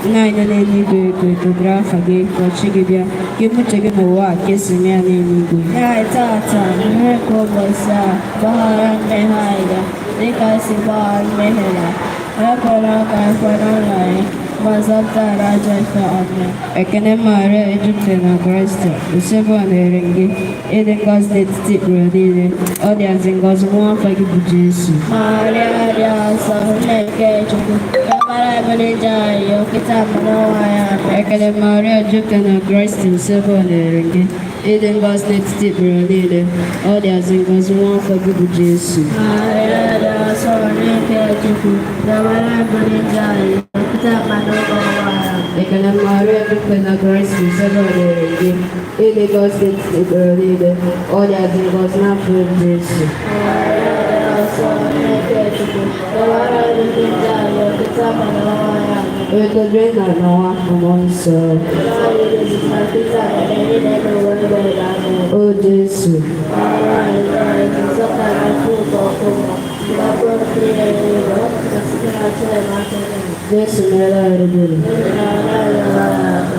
Nna anyị nọ n'eluigwe, ka etobere afa gị, ka ọchịchị gị bịa, ka eme uche gị n'ụwa a ka esi eme ya n'eluigwe. Nye anyị tata nri nke ụbọchị a, gbaghara mmehie anyị ga dịka anyị si gbaghara mmehie na ekwela ka anyị kwe na nranye, ma zọpụta anyị n'ajọ ife. Amen. Ekene Maria, ejupụtara na Kraịst, osebụ nọnyere gị, ịdị ngọzi n'etiti ikporo niile, ọ dịazị ngọzi nwa afọ gị bụ Jesu. Maria dị nsọ, nne nke Chukwu, rịọbara anyị ndị njọ anyị kịta ma n'ọnwa anyị. Amen. Ekele Maria, jupụtara na Kraịst, osebụ nọnyere gị, ịdị ngọzi n'etiti ikporo niile, ọ dịazị ngọzi nwa afọ gị bụ Jesu. Maria dị nsọ, nne nke Chukwu, rịọbara anyị ndị njọ anyị kịta ma n'ọnwa anyị. Amen. Ekele Maria, jupụtara na Kraịst, osebụ nọnyere gị, ịdị ngọzi n'etiti ikporo niile, ọ dịazị ngọzi n'afọ gị bụ Jesu. Maria dị nsọ, nne nke Chukwu, rịọbara anyị ndị njọ anyị kịta ma n'ọnwa anyị. Amen. Ekele na nwa mmụọ nsọ. O Jesu, Jesu mere anyị ebere.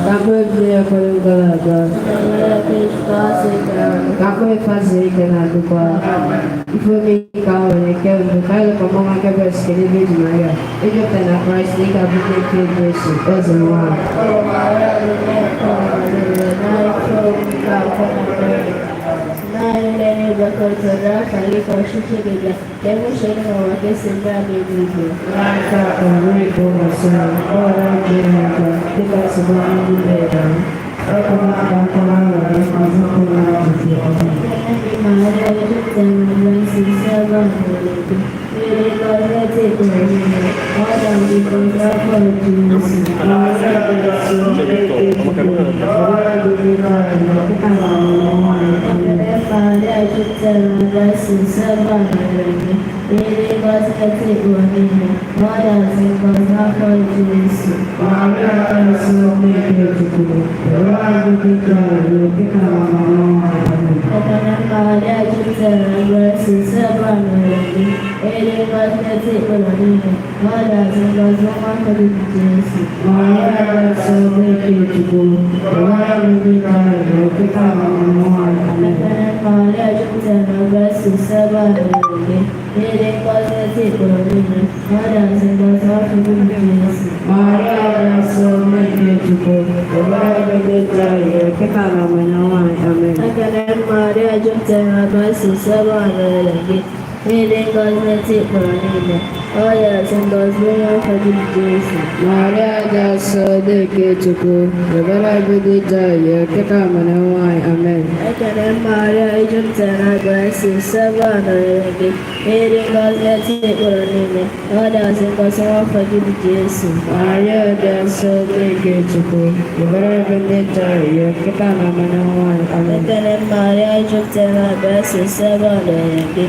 Ka mkpụrụ obi ya kwere gara aga. Ka mkpụrụ ife ike na-adịkwa. Ife ome nke ahụ nwere nke mbụ ka anyị lekwa mama Gabriel site n'ebe eji Maria. Ejupụta na Kraịst na ị ga-abụ nne nke Jesu, eze nwanyị. N'aka nri bụ ụbọchị anyị, gbaghara mmehie anyị dịka anyị si gbaghara ndị mmehie anyị. Ekwela ka anyị kwere nranye ma zọpụta anyị n'ajọ ife. Amen. Maria dị nsọ, nne nke Chukwu, rịọbara anyị ndị njọ anyị kịta ma n'ọnwa anyị. Amen. Maria jupụtara na grasia, Osebụrụwa nọnyere gị, ịdị ngọzi n'etiti ikporo niile, ma ọ dịazị ngọzi afọ Jesu. Maria dị nsọ, nne nke Chukwu, rịọbara anyị ndị njọ anyị kịta ma n'ọnwa anyị. Amen. Ekele Maria jupụtara na grasia, Osebụrụwa nọnyere gị, ịdị ngọzi n'etiti ikporo niile, ma ọ dịazị ngọzi nwa afọ gị bụ Jesu. Maria dị nsọ, nne nke Chukwu, rịọbara anyị ndị njọ anyị kịta ma n'ọnwa anyị. Amen. Ekele Maria jupụtara na grasia, Osebụrụwa nọnyere gị, ịdị ngọzi n'etiti ikporo niile, ma ọ dịazị ngọzi afọ gị bụ Jesu. Maria dị nsọ, nne nke Chukwu, rịọbara anyị ndị njọ anyị kịta ma n'ọnwa anyị. Amen. Ekele Maria jupụtara na grasia, Osebụrụwa nọnyere gị, ịdị ngọzi n'etiti ikporo niile, ọ dịazị ngọzi onye afọ gị bụ Jesu. Maria dị nsọ, nne nke Chukwu, rịọbara anyị ndị njọ anyị kịta ma n'ọnwa anyị. Amen. Ekele Maria jupụtara na grasia, Osebụrụwa nọnyere gị, ịdị ngọzi n'etiti ikporo niile, ọ dịazị ngọzi nwa afọ gị bụ Jesu. Maria dị nsọ, nne nke Chukwu, rịọbara anyị ndị njọ anyị kịta ma n'ọnwa anyị. Amen. Ekele Maria jupụtara na grasia, Osebụrụwa nọnyere gị,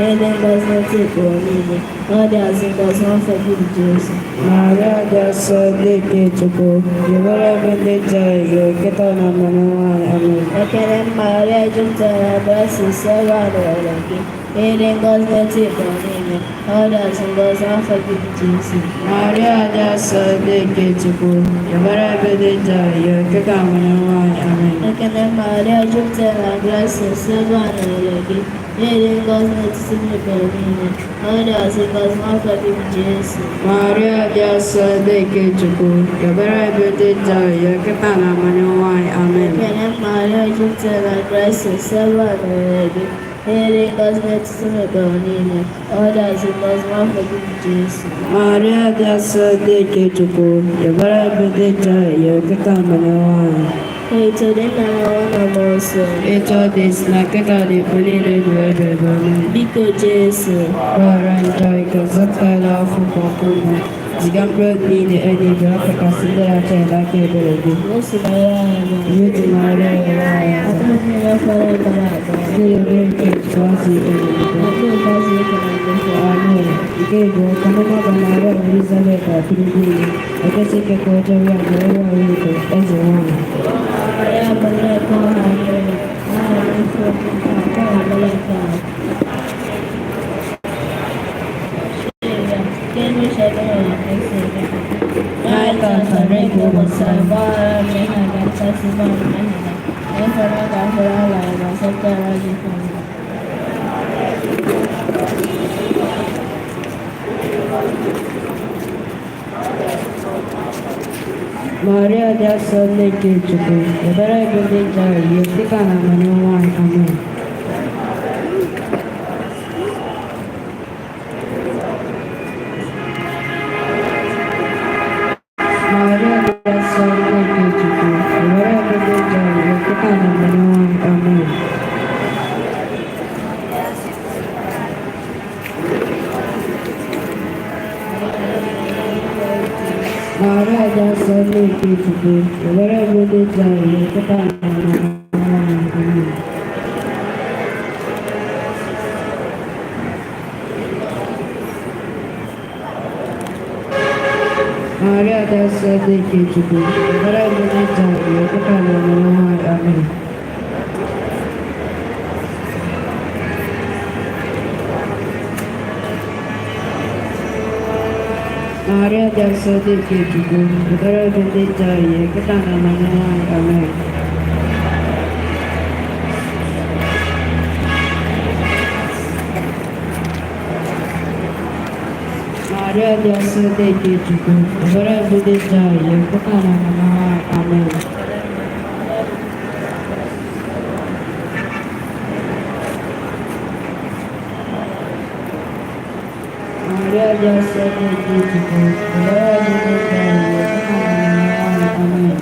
ịdị ngọzi n'etiti ikporo niile, ọ dịazị ngọzi nwa afọ gị bụ Jesu. Maria dị nsọ, nne nke Chukwu, rịọbara anyị ndị njọ anyị kịta ma n'ọnwa anyị. Amen. Ekele Maria jupụtara na grasia, Osebụrụwa nọnyere gị, ịdị ngọzi n'etiti ikporo niile, ọ dịazị ngọzi afọ gị bụ Jesu. Maria dị nsọ, nne nke Chukwu, rịọbara anyị ndị njọ anyị kịta ma n'ọnwa anyị. Amen. Ekele Maria jupụtara na grasia, Osebụrụwa nọnyere gị, ịdị ngọzi n'etiti ikporo niile, ọ dịazị ngọzi afọ gị bụ Jesu. Maria dị nsọ, nne nke Chukwu, rịọbara anyị ndị njọ anyị kịta ma n'ọnwa anyị. Amen. Ekele Maria jupụtara na grasia, Osebụrụwa nọnyere gị, ịdị ngọzi n'etiti ikporo niile, ọ dịazị ngọzi afọ gị bụ Jesu. Maria dị nsọ, nne nke Chukwu, rịọbara anyị ndị njọ anyị kịta ma n'ọnwa anyị. Etu dị nna na nwa na mmụọ nsọ. Etu ọ dị si na kịta dị mgbe niile na ebe ebe. Amen. Biko Jesu, Gbaghara njọ anyị ka zọpụta anyị n'afọ nke ọkụ mmụọ. Ziga mkpụrụ obi niile eluigwe ọkachasị ndị na-achọ enyemaka ebere gị. Jesu mere anyị ebere. Virgin Maria, nyere anyị aka. Ọkpụkpụ niile kwere gara aga. Ndị ebere nke Chukwu azụ eluigwe. Ọkpụ ikpeazụ ike na ndokwa. Amen. Nke bụ ka mama Maria Elizabeth atụrụ ime. Ekwesị ike ka ọ jọrọ ya ma ọrụ ọrụ iko eze nwanyị. Maria bụ nneka ọha nyere. Aha ife nke ọbụla nke a. Tata ụbọchị anyị, gbaghara mmehie anyị dịka anyị si gbaghara mmehie anyị. Ekwela ka anyị kwere ala anyị, ma zọpụtara anyị ife ọbụla. Maria dị asọ nne nke Chukwu, ebere gị ndị njọ anyị dịka na amara nwanyị. Amen. Maria dị asọ nne nke Chukwu, ebere gị ndị njọ anyị dịka na amara nwanyị. Amen. Maria dị asọ nne nke Chukwu, ebere gị ndị njọ anyị dịka na amara nwanyị. Amen. Maria dị asọ nne nke Chukwu, ebere gị ndị njọ anyị dịka na amara nwanyị. Amen. Maria dị asọ nne nke Chukwu, ebere gị ndị njọ anyị dịka na amara nwanyị. Amen. Maria dị asọ nne nke Chukwu, ebere gị ndị njọ anyị dịka na amara nwanyị. Amen.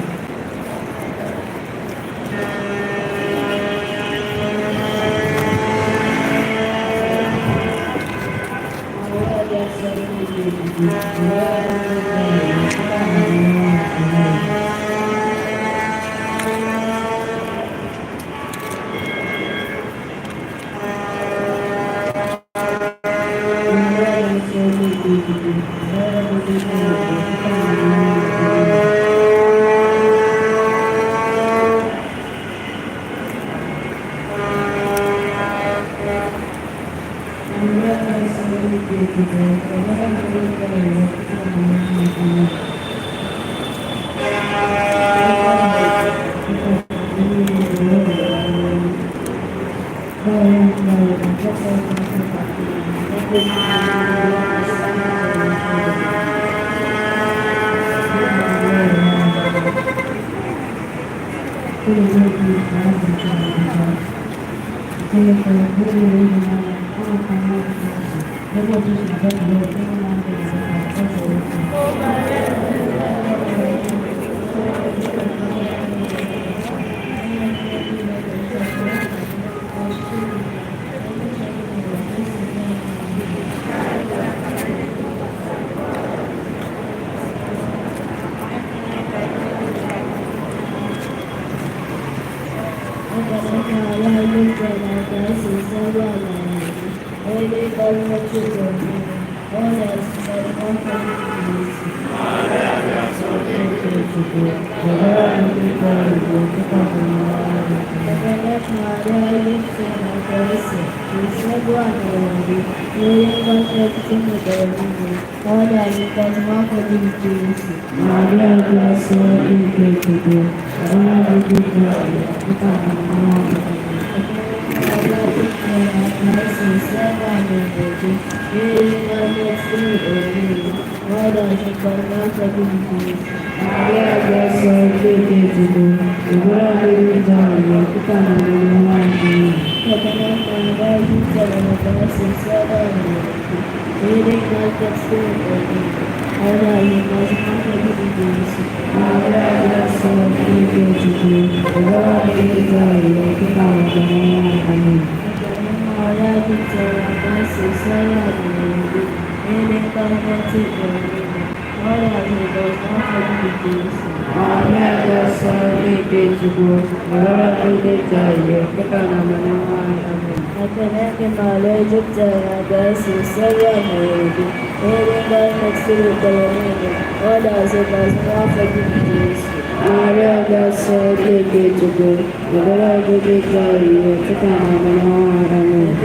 Maria dị asọ nne nke Chukwu, ebere gị ndị njọ anyị dịka na amara nwanyị. Amen. Maria dị asọ nne nke Chukwu, ebere gị ndị njọ anyị dịka na amara nwanyị. Amen. Maria dị asọ nne nke Chukwu, ebere gị ndị njọ anyị dịka na amara nwanyị. Amen. Maria dị asọ nne nke Chukwu, ebere gị ndị njọ anyị dịka na amara nwanyị. Amen. Maria dị asọ nne nke Chukwu, ebere gị ndị njọ anyị dịka na amara nwanyị. Maria dị asọ nne nke Chukwu, ebere gị ndị njọ anyị dịka na amara nwanyị. Maria dị asọ nne nke Chukwu, ebere gị ndị njọ anyị dịka na amara nwanyị. Amen. Maria dị asọ nne nke Chukwu, ebere gị ndị njọ anyị dịka na amara nwanyị. Amen. Maria dị asọ nne nke Chukwu, ebere gị ndị njọ anyị dịka na amara nwanyị. Amen.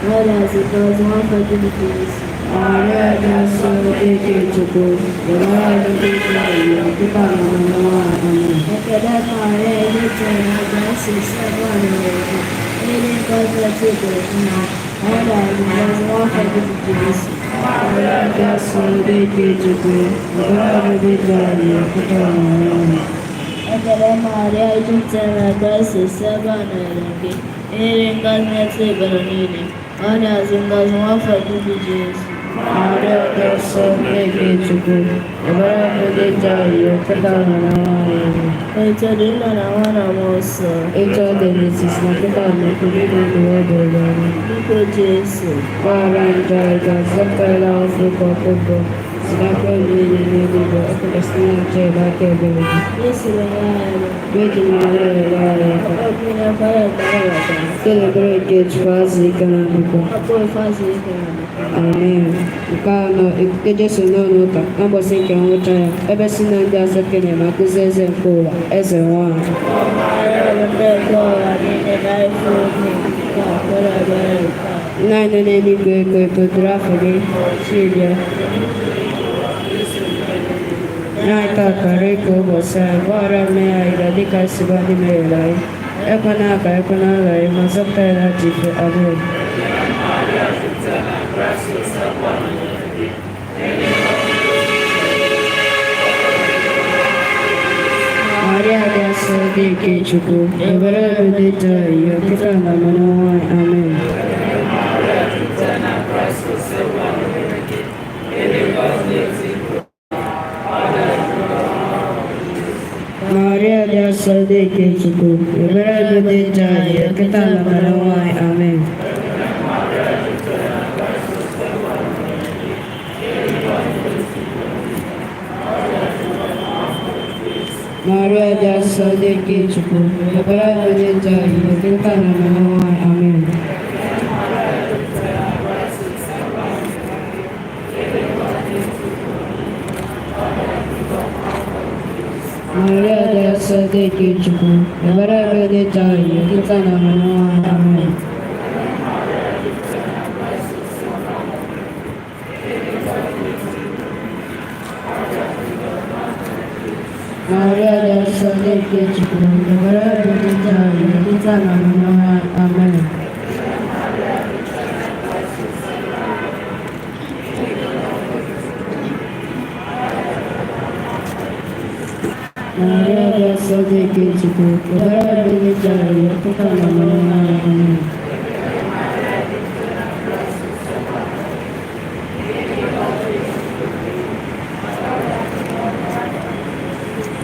Ọ dị ngọzi nwafọ gị bụ Jesu. Maria dị nsọ dị nke Chukwu, rịọrọ anyị ndị mmehie, kịta na mgbe ọnwụ anyị. Amen. Ekele Maria, ejupụtara na grasia, Osebụrụwa nọnyere gị. Ịdị ngọzi n'etiti ikporo niile, ọ dị ngọzi nwafọ gị bụ Jesu. Maria dị nsọ dị nke Chukwu, rịọrọ anyị ndị mmehie, kịta na mgbe ọnwụ anyị. Ekele Maria, ejupụtara na grasia, Osebụrụwa nọnyere gị. Ịdị ngọzi n'etiti ikporo niile, ọ dị ngọzi nwafọ gị bụ Jesu. Maria dị nsọ dị nke Chukwu, rịọrọ anyị ndị mmehie, kịta na mgbe ọnwụ anyị. Otito dị Nna na Nwa na Mmụọ Nsọ. Etu ọ dị n'etiti na kịta na mgbe niile ebighị ebi. Amen. Biko Jesu, Gbaghara njọ anyị ga-azọpụtara afọ ọkụ si n'aka niile n'eluigwe, ọkachasị ndị na-achọ enyemaka ebere gị. Jesu nyere anyị Virgin Maria, rịọrọ anyị aka. ọkpọ na-ekwere ekpere wetara. Site n'ebere nke Chukwu, azụ ike na ndokwa. Ọkpọ ife azụ ike na ndokwa. Amen. Nke anọ, ekuke Jesu n'ụlọ ụka na mbọsị nke ngwụcha ya, ebe si na ndị asọ kenye ma kụzie eze nke ụwa, eze nwanyị. Maria bụ nne nke ụwa niile na ife obi nke akwere ebere nke a. Nna anyị nọ n'eluigwe, ka etoturu afọ gị, chi bịa. Nye anyị tata ka ụbọchị anyị, gbaghara mmehie anyị ga dịka anyị si gba ndị mehiere anyị. Ekwena ka anyị kwe na nranye, ma zọpụta anyị n'ajọ ife. Amen. Maria dị nsọ dị nke Chukwu, ebere ebe dị njọ iyo, kịta na mgbe ọnwụ anyị. Amen. Maria dị nsọ dị nke Chukwu, ebere ebe dị njọ iyo, kịta na mgbe ọnwụ anyị. Amen. Maria dị nsọ dị nke Chukwu, ebere ebe dị njọ iyo, kịta na mgbe ọnwụ anyị. Amen. Maria dị nsọ dị nke Chukwu, ebere ebe dị njọ iyo, kịta na mgbe ọnwụ anyị. Amen. Maria dị nsọ dị nke Chukwu, ebere ebe dị njọ iyo, kịta na mgbe ọnwụ anyị. Amen. Maria dị nsọ dị nke Chukwu, ebere ebe dị njọ iyo, kịta na mgbe ọnwụ anyị. Amen.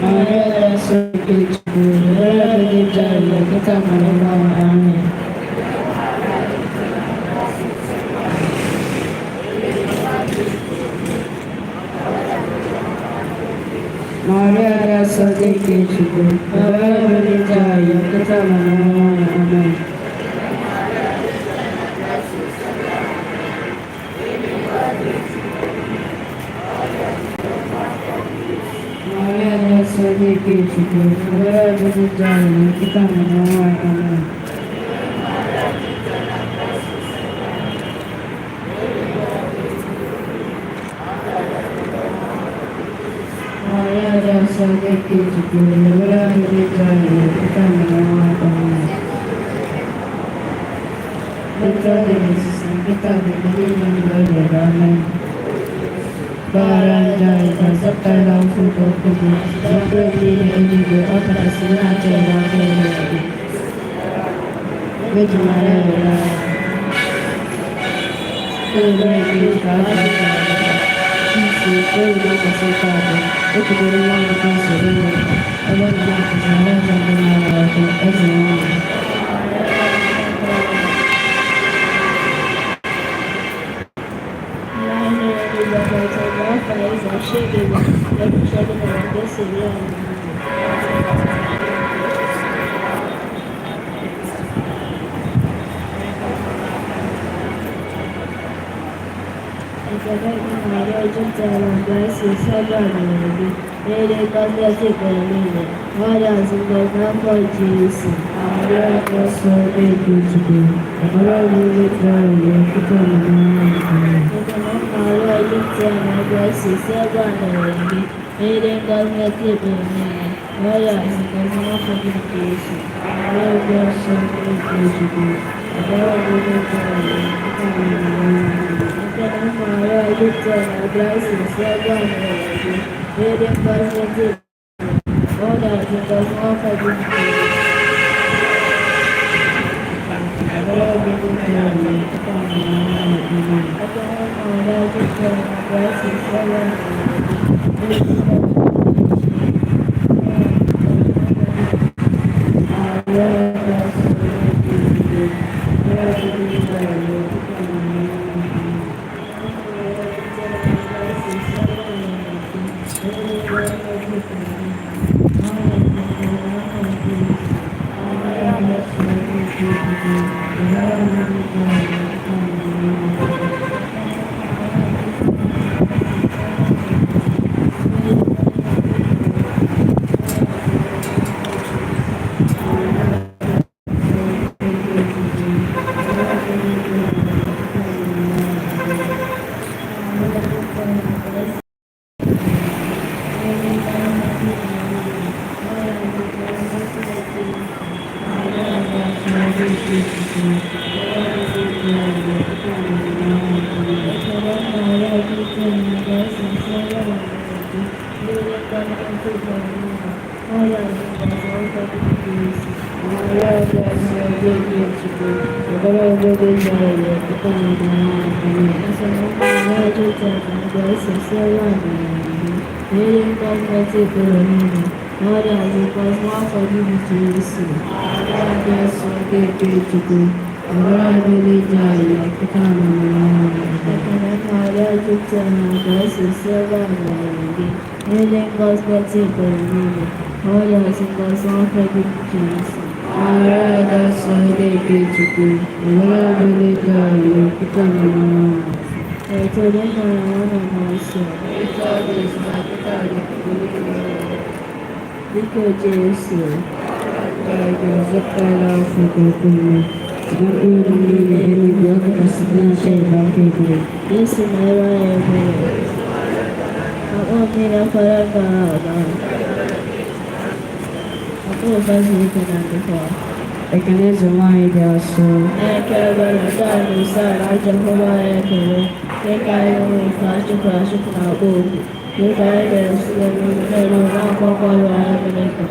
Maria dị nsọ nke Chukwu, ebere ebe dị njọ iyo, kịta na mgbe ọnwụ anyị. Amen. Maria dị nsọ dị nke Chukwu, ebere ebe dị njọ iyo, kịta na mgbe ọnwụ anyị. Amen. Maria dị nsọ dị nke Chukwu, ebere ebe dị njọ iyo, kịta na mgbe ọnwụ anyị. Amen. Maria dị nsọ dị nke Chukwu, ebere ebe dị njọ iyo, kịta na mgbe ọnwụ anyị. Amen. Etu ọ dị n'etiti na kịta na mgbe niile ebighị ebi. Amen. Gbaghara njọ anyị ka zọpụtara afọ ọkụ gị, zọpụta niile eluigwe, ọkachasị ndị na-achọ enyemaka ebere gị. Virgin Maria, rịọrọ anyị. Site n'ebere nke Chukwu, azụ ike na ndokwa. Isi, ewu n'ụbọchị nke abụọ, ekwubere nwa akwụkwọ nsọ n'ụlọ ụka, ebe ọ nọ na-akụzi alaeze ndị na-arụ ọkụ, eze nwanyị. Ekele Maria, ejupụtara na grasia, Osebụrụwa nọnyere gị. Ịdị ngọzi n'etiti ikporo niile, ọ dị ngọzi n'afọ Jesu. Maria dị nsọ nke Chukwu, ọbara niile dị ya tupu ọmụmụ. Ekele Maria jupụtara na grasia, Osebụrụwa nọnyere gị, ịdị ngọzi n'etiti niile, Maria dị ngọzi n'afọ gị Jesu. Maria dị nsọ nke Chukwu, ọbara niile dị ya tupu ọmụmụ. Ekele Maria jupụtara na grasia, Osebụrụwa nọnyere gị, ịdị ngọzi n'etiti niile, Maria dị ngọzi n'afọ gị Jesu. Ọbara niile dị ya tupu ọmụmụ. Ekele Maria jupụtara na grasia, Osebụrụwa nọnyere gị, ịdị ngọzi. Maria dị nsọ nke Chukwu, ọbara niile dị ya tupu ọmụmụ. Maria dị nsọ nke Chukwu, ọbara niile dị ya tupu ọmụmụ. Biko Jesu, Jesu mere anyị ebere. Akpọ mmiri afọrọ gara aga. Akpọ ụba zuru ike na ndokwa. Ekene eze nwanyị dị asọ. Na-ekele ebere taa na ise na aja hụrụ anyị ekele. Dịka anyị nwere ife achụpụ achụpụ na akpọ oku. Dịka anyị na-esite n'ụlọ n'elu na-akwakọ ọrụ anyị mere ka.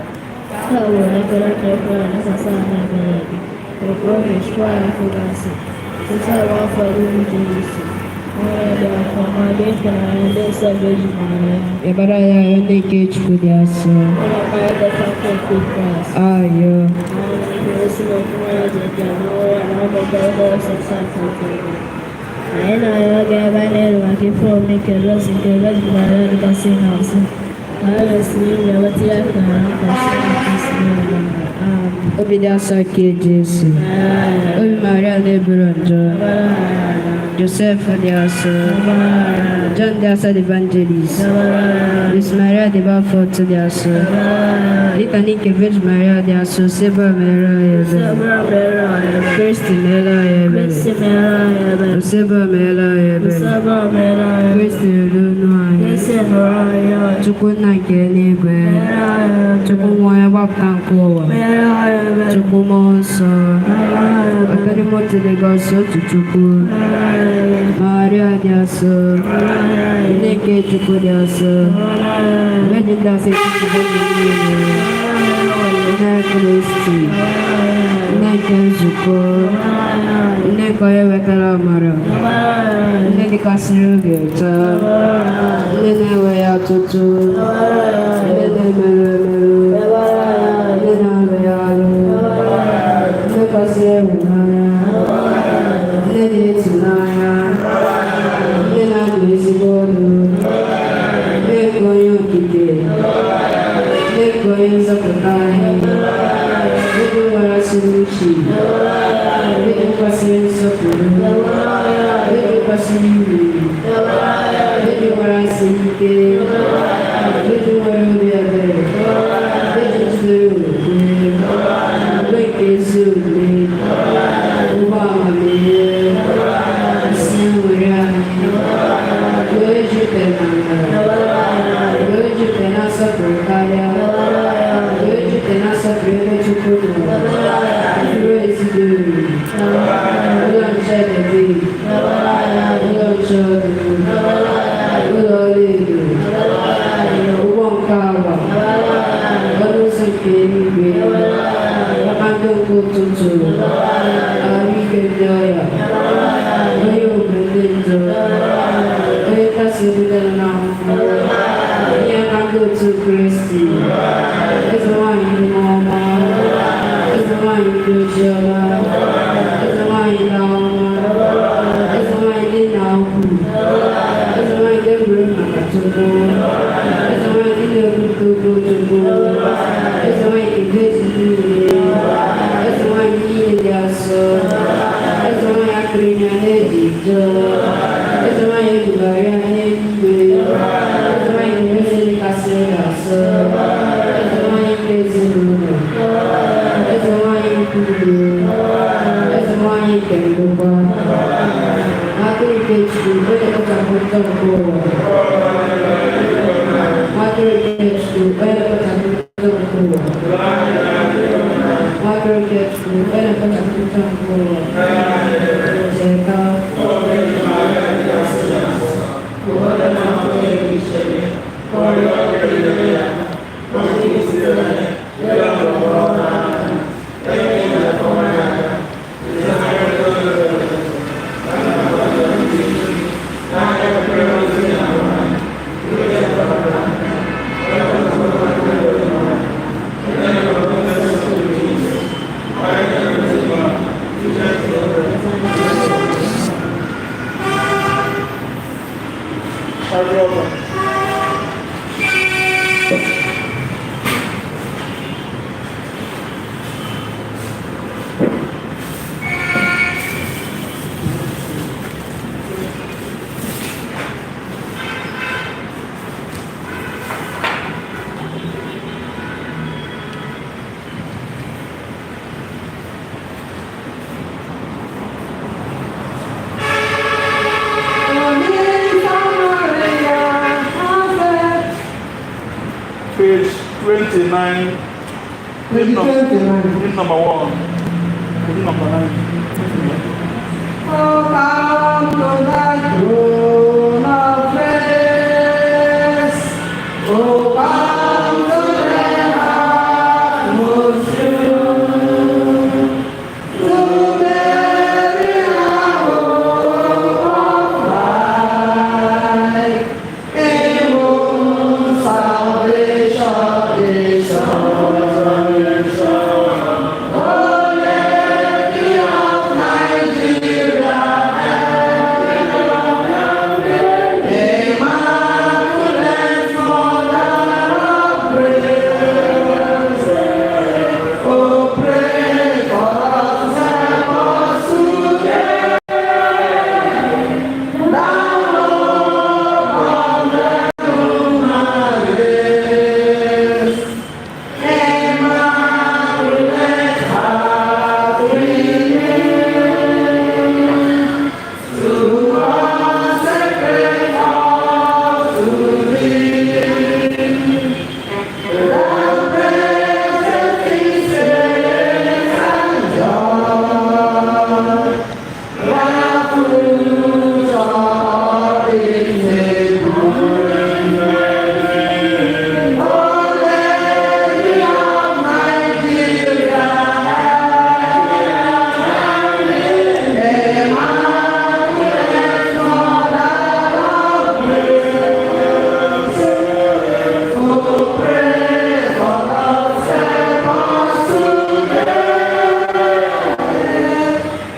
Ha were ekele ka ekpere na sasa na ebere gị. Okporo chukwu anyị fụgasị. Site afọ ihu Jesu. Onye dị afọ ma dị ịhụnanya ndị nsọ Virgin Maria. Ịbara ya ndị nke Chukwu dị asọ. Ụlọ mkparịta ụka nke Kraịst. Ayo. Anyị na-arịọ gị ebe a na-eru maka ife omume nke Rosi nke Virgin Maria dịgasị n'azụ. Ka anyị resịrị inwe nweta ya ka ha nkasi na Kristi niile. Amen. Obi dị asọ nke Jesu. Obi Maria na-eburu njọ. Joseph dị asọ. John dị asọ the Evangelist. Luis Maria de Balfort dị asọ. Litany nke Virgin Maria dị asọ. Seba mere anyị ebere. Kristi mere anyị ebere. Oseba mere anyị ebere. Kristi ruru anyị. Chukwu nna nke eluigwe. Chukwu nwa onye gbapụta nke ụwa. Chukwu mmụọ nsọ. Ọtọdịmotu dị gọsi otu Chukwu. Maria dị asọ. Nne nke Chukwu dị asọ. Virgin dị asọ etiti virgin niile. Nne Kristi. Nne nke nzukọ. Nne nke onye wetara amara. Nne dịkasịrị obi ụtọ. Nne na-enweghị ọtụtụ. Nne na-emerụ emerụ. Nne na-arụghị arụ. Nne kasị ịhụnanya. Nne dị ịtụnanya. Nne na-adụ ezigbo ọdụ. Nne nke onye okike. Nne nke onye nzọpụta anyị. Nne nwere asịrị uche. Nne kwesịrị nsọpụrụ. Nne kwesịrị uru. Nne nwere asị ike. Nne nwere obi ebere. Nne jidere okwukwe. Mgbe nke Eze nwanyị ebugharịa n'eluigwe. Eze nwanyị na-eze kasịrị asọ. Eze nwanyị nke ezinụlọ. Eze nwanyị nke udo. Eze nwanyị nke ndokwa. Atụrụ nke Chukwu, onye kpochapụ njọ nke ụwa. Atụrụ nke Chukwu, onye kpochapụ njọ nke ụwa. Atụrụ nke Chukwu, onye kpochapụ njọ nke ụwa. Cheta. Page 29, Page 29. Hymn number 1, hymn number 9. Oh, come to thy throne of grace. Oh, come to the utmost room. To Mary, our hope of life, in whom salvation is Oh, Lady of Nigeria, Immaculate Mother of Grace, oh, pray for us sinners today. Thou hope of the human race, Immaculate Heart we live. To consecrate all to thee. The present is and joy, the fruit of all is good. O Lady of Nigeria, Immaculate Mother of Grace, oh, pray for us sinners today.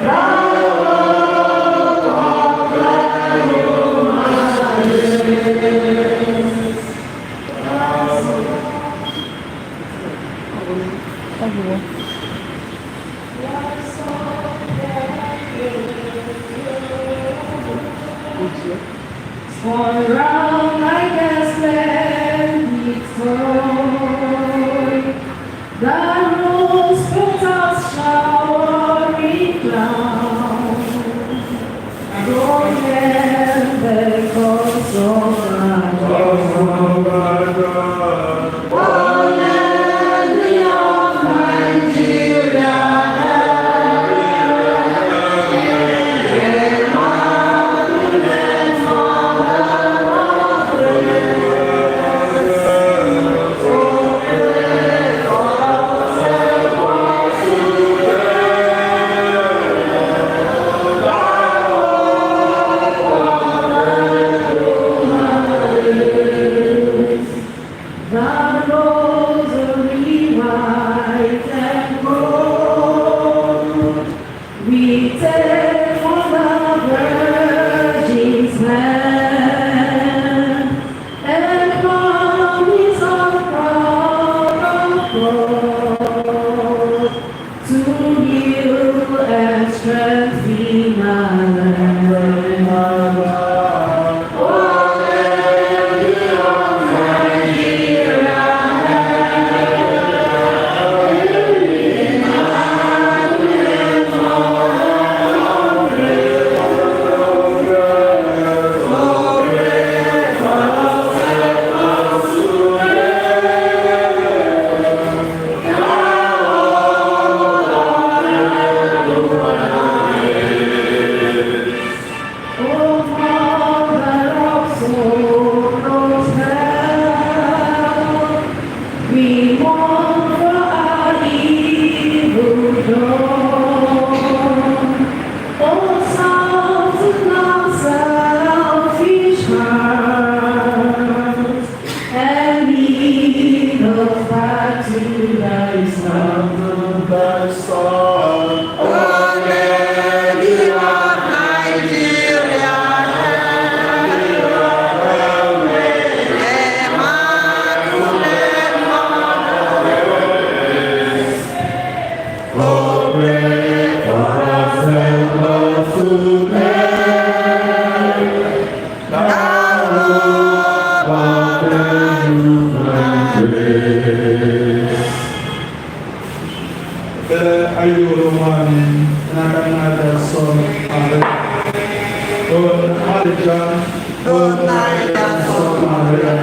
Thou hope of the human race. For round like a splendid toy, the rose petals showering down, golden the course of my O Lady of Nigeria, Immaculate Mother of Grace, oh, pray for us sinners today. Thou and grace. Ekpere anyị were onwe anyị n'aka nna dị nsọ Maria. O Ọdịcha, o nna anyị dị nsọ Maria.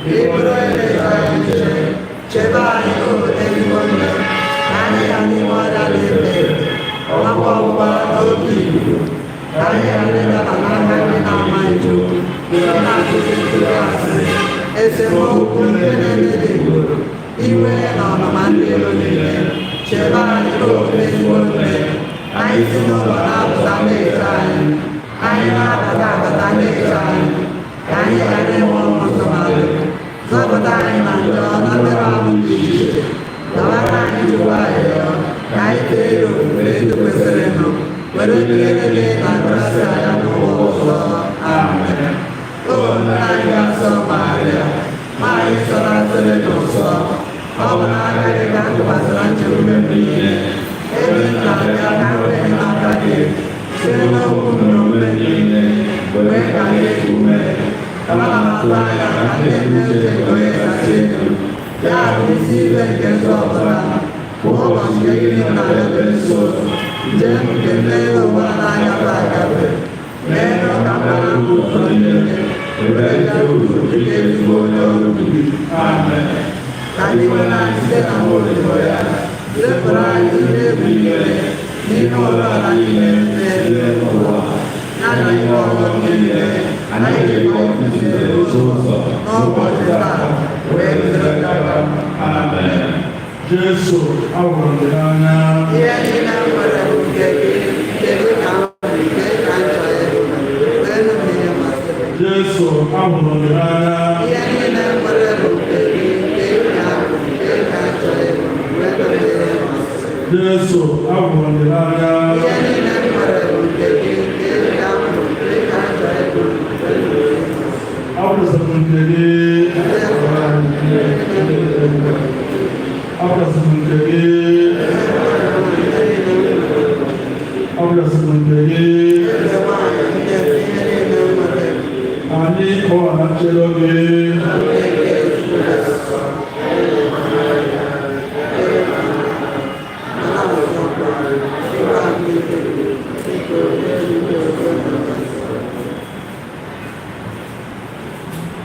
Iburu onye na-eche anyị nche, chebe anyị o ezigbo nne, ka anyị ghara inwe ọrịa na-efe efe, nakwa ọgbụgba na oke ikuku, ka anyị ghara ịdaba n'aka ndị na-amaghị Chukwu, ndị na-akụzi nkụzi asị, esemokwu ndị na-emebi obodo, iwe na ọnụma ndị iro niile. Chebe anyị o ezigbo nne, anyị si n'ụlọ na-apụta na-eche anyị, anyị na-abata abata na-eche anyị, ka anyị ghara ịnwe ọnwụ ntụmadị. Zọpụta anyị na njọ na mmerụ ahụ dị iche iche. Dọbara anyị Chukwu arịrịọ, ka anyị fee ya ofufe etu kwesịrịnụ, were tụnyere gị na grasịa ya n'ụwa ọzọ. Amen. O nna anyị dị nsọ Maria, nwaanyị sọrọ asịrị n'ụsọ, ọ bụ n'aka gị ka m tụkwasịra nchekwube m niile. Ebe m na-abịa ka m wee n'aka gị, site n'okwu m na omume m niile, wee ka m eku ume. Ana m atụ anya ka m na-eme uche nke onye kasị elu, ya bụ isi ibe nke nzọpụta m. Kwa ụbọchị nke gị na-abịa nso, njem nke mmeri ụwa na-agafe agafe. Mee ka m mara ụzọ niile, were gaa ụzọ nke ezigbo onye ọrụ gị. Amen. Ka anyị nwere anyị site na mmụọ ya, zepụrụ anyị ihe egwu niile, n'ime ụlọ ala niile na-eme n'ụwa. Ya na ihe ọghọm niile, anyị ga-ekwe nzube ụzọ n'ụbọchị taa, wee dịrị gaba. Amen. Jesu, ahụrụ m gị n'anya. Ihe niile m nwere bụ nke gị, nke gị ka m nwere, nke gị ka m chọrọ ịbụ. Meenu m ihe masịrị gị. Jesu, ahụrụ m gị n'anya. Ihe niile m nwere bụ nke gị, nke gị ka m nwere, nke gị ka m chọrọ ịbụ. Meenu m ihe masịrị gị. Jesu, ahụrụ m gị n'anya. Ihe niile m nwere bụ nke gị, nke gị ka m nwere, nke gị ka m chọrọ ịbụ. Meenu m ihe masịrị gị. Akwụsịrị m nke gị. Akwụsịrị m nke gị. Akwụsịrị m nke gị. Eze nwanyị, nne m, ihe niile m nwere bụ Anyị kọwa na nchedo gị. nke Chukwu dị nsọ.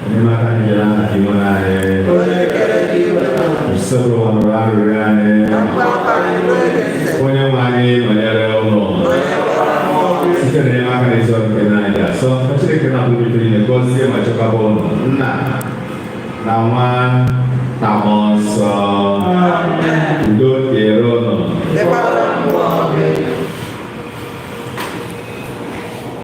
Enyemaka anyị nyere aha gị nwere anyị. Usoro ọnụrụ arịrịọ anyị. Onye nwe anyị nọnyere ụlọ. Site na enyemaka na ezi ọrụ nke nna anyị dị asọ, ka Chineke na-abụ ife niile gọzie ma chekwaba ụlọ. Nna na nwa na mmụọ nsọ. Udo dịrị ụnụ.